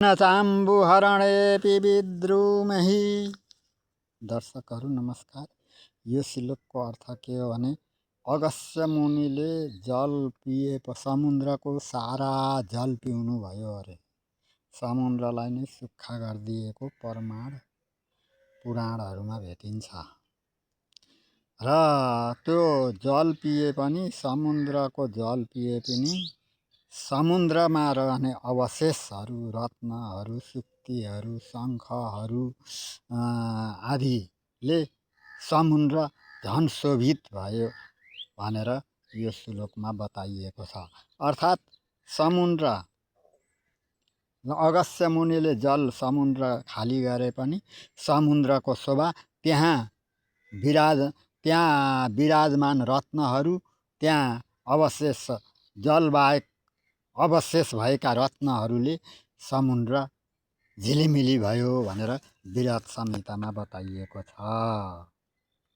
न चाम्बुहरणेऽपि विद्रुमहि। दर्शकहरू नमस्कार। यो श्लोकको अर्थ के हो भने अगस्त्य मुनिले जल पिए समुद्रको सारा जल पिउनु भयो अरे। समुद्रलाई नै सुक्खा गरिदिएको प्रमाण पुराणहरूमा भेटिन्छ। र त्यो जल पिए पनि समुद्रको जल पिए पनि समुद्रमा रहने अवशेषहरू, रत्नहरू, सुक्तिहरू, शङ्खहरू आदिले समुद्र झन् शोभित भयो भनेर यो श्लोकमा बताइएको छ। अर्थात् समुद्र अगस्त्य मुनिले जल समुद्र खाली गरे पनि समुद्रको शोभा त्यहाँ विराजमान रत्नहरू, त्यहाँ अवशेष जलबाहेक अवशेष भएका रत्नहरूले समुद्र झिलिमिली भयो भनेर विराट संहितामा बताइएको छ।